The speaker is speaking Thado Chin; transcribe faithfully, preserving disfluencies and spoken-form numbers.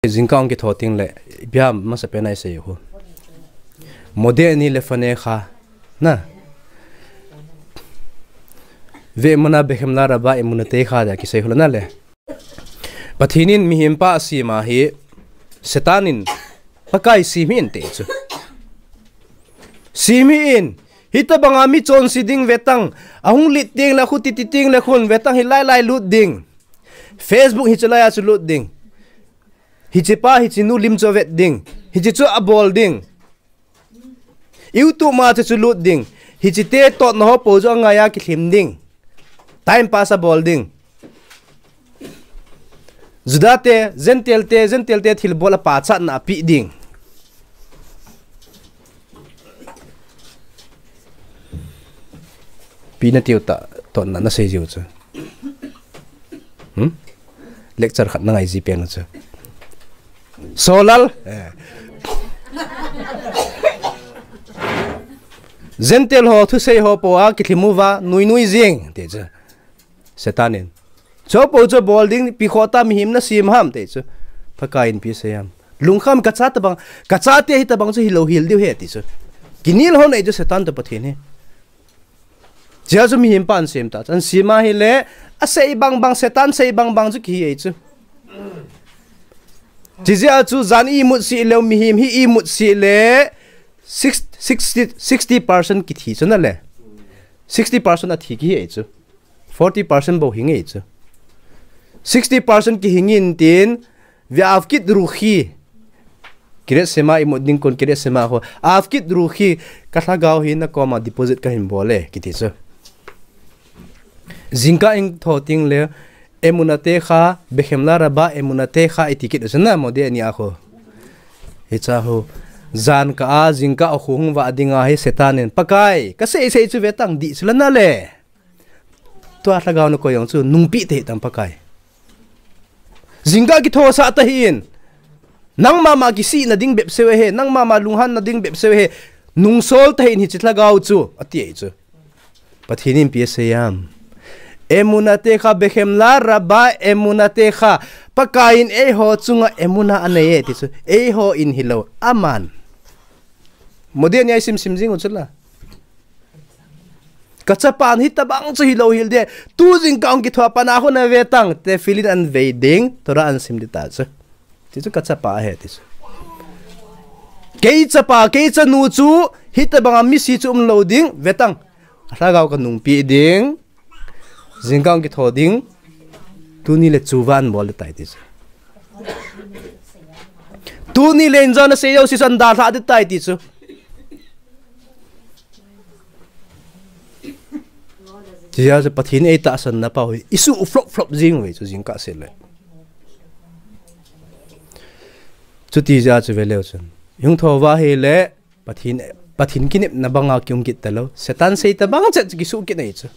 Jingkah kitho ting le, biam masa pen ai sei hu. Modeh ani le phaneh kha. Na. Ve emuna behemla raba emunateh kha da kisei hu la na le. Pathen in mihem pa asem ahi, Satan in Pakai sem hih in ti chu. Sem hih in, hitabanga mi chonse ding vetang, ahung lut ding le khu titi ding le khun vetang hilai lai lut ding. Facebook hichu lai a chu lut ding. Hiche pa, hiche nu lim chu vet ding. Hiche chu abol ding. YouTube ma chu chu lut ding. Hiche te totna ho po chu angai a kilhem ding. Time pass abol ding. Juda te, Gentile te, Gentile te thilbol a pachatna ape ding. Pi na tiu ta, totna na sei jiu chu. Hmm? Lecture khat na ngai ji pen chu. Solal. Eh. Gentile ho thusei ho po a kilhem uva, nui nui jing, ti chu. Satan in. Chu po chu bol ding, ipi khoh a mihem na sem ham, ti chu. Pakai in ipi asei ham. Lungkham ka cha tabang, ka chate hitabang chu hilou hel diu ahi, ti chu. Kinel ho nei chu Satan toh Pathen ahi. Chea chu mihem pa asem ta, asem ahile, asei bang bang, Satan sei bang bang chu kihi ahi chu. Chijeh a chu jan imut sih leu, mihem hi imut sih le, six, sixty, sixty percent kithi chu na le. Sixty percent athi kihi ahi chu. Forty percent bou hing ahi chu. Sixty percent kihing in tin, ואפקיד רוחי. Kiret sema imut ding kon kiret sema ho. אפקיד רוחי, ka lhagao hi na koma deposit kahin bol e, kiti chu. Jingkah kitho ting le, emunateh kha, behemla raba emunateh kha iti kit u chu na modeh ani a khu. Hicha hu. Jan kah a, jingkah a khu hung vah ding ahi Satan in. Pakai, ka sei sei chu vetang dih chu la na le. Tua lhagao na koi jong chu nungpeh tahih tam Pakai. Jingkah kitho sah tahih in. Nangma ma kisihna ding bep seu ahi, nangma ma lunghanna ding bep seu ahi. Nungsol tahih in hiche lhagao chu, ati ahi chu. Pathen in ipi asei ham. אמונתך בחמלה רבה אמונתך. Pakai in eiho chunga emuna anei e ti chu. Eiho in hilou, aman. Modeh ani a isim sim jing u chu la. Ka chapa in hitabang chu hilou hel ding. Tu jingkah kitho a pat na khu na vetang, tefillin an vei ding, Torah an sim ding ta chu. Ti chu ka chapa ahi ti chu. Kei chapa, kei chanu chu hitabanga misi chu umlou ding, vetang. Lhagao ka nungpeh ding. Jingkah kitho ding. Tuni le chu van bol ding tai ti chu. Tuni le injan asei jouse chu an dalhah ding tai ti chu. Chijeh a chu Pathen in eitahsan na pa hi, isuh flop flop jing uve chu jingkah seh le. Chuti jeh a chu ve leu chun. Ihung tho uva ahile, Pathen, Pathen kinepna banga kium kit talou. Satan sei tabang chet chu kisuh kit ahi chu.